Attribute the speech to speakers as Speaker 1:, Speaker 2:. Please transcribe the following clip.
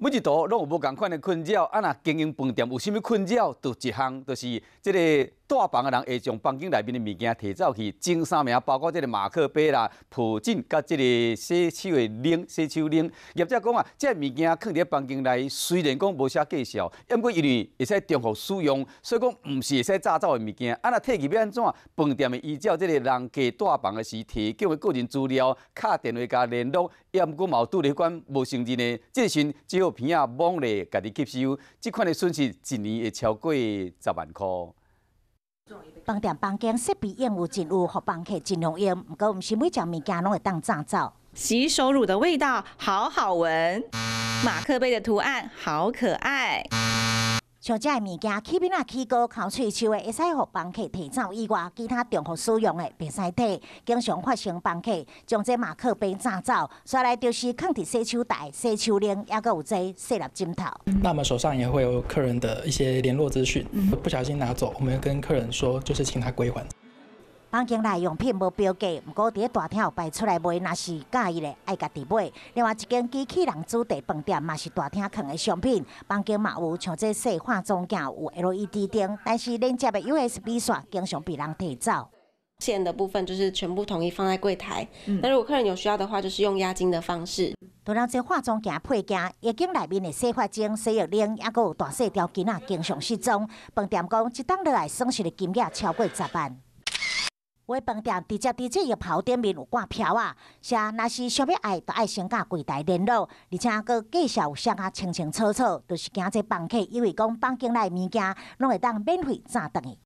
Speaker 1: 每一途攏有無仝款的困擾，啊若經營飯店有啥物困擾？就一項，就是這个帶房的人會將房間內面的物件提走去。前三名包括這个馬克杯啦、抱枕佮這个洗手的鈴、洗手鈴。業者講啊，這个物件囥佇房間內，雖然講無寫介紹，毋過因為會使重複使用，所以講毋是會使詐走的物件。啊若提去欲按怎？飯店會依照這个人客帶房的時提供的個人資料，敲電話共聯絡，也毋過嘛有拄著彼款無承認的，這時只好憑仔網絡家己吸收。這款的損失一年會超過10萬箍。
Speaker 2: 飯店房間設備應有盡有，予房客盡量用，毋過毋是每項物件攏會當詐走。
Speaker 3: 洗手乳的味道好好聞，馬克杯的圖案好可愛。
Speaker 2: 像這个物件，起碼起高、剾喙鬚的，會使予房客提走以外，其他重複使用的袂使提。經常發生房客將這馬克杯詐走，紲來就是囥佇洗手台、洗手鈴，猶閣有這細粒枕頭。
Speaker 4: 那我們手上也會有客人的一些聯絡資訊，不小心拿走，我們跟客人說，就是請他歸還。
Speaker 2: 房間內用品無標價，毋過佇大廳有擺出來賣，若是佮意的，愛家己買。另外一間機器人主題飯店嘛是大廳囥的商品，房間嘛有像這細化妝鏡有 LED 燈，但是連接的 USB 線經常被人提走。
Speaker 5: 線的部分就是全部統一放在櫃檯，那如果客人有需要的話，就是用押金的方式。
Speaker 2: 除了這化妝鏡配件，浴間內面的洗髮精、洗浴鈴，猶閣有大細條巾仔經常失蹤。飯店講，這冬落來損失的金額超過10萬。有的飯店直接佇這浴袍頂面有掛標仔，寫若是想欲愛，就愛先佮櫃台聯絡，而且閣介紹有寫甲清清楚楚，就是驚這房客以為講房間內物件攏會當免費詐轉去。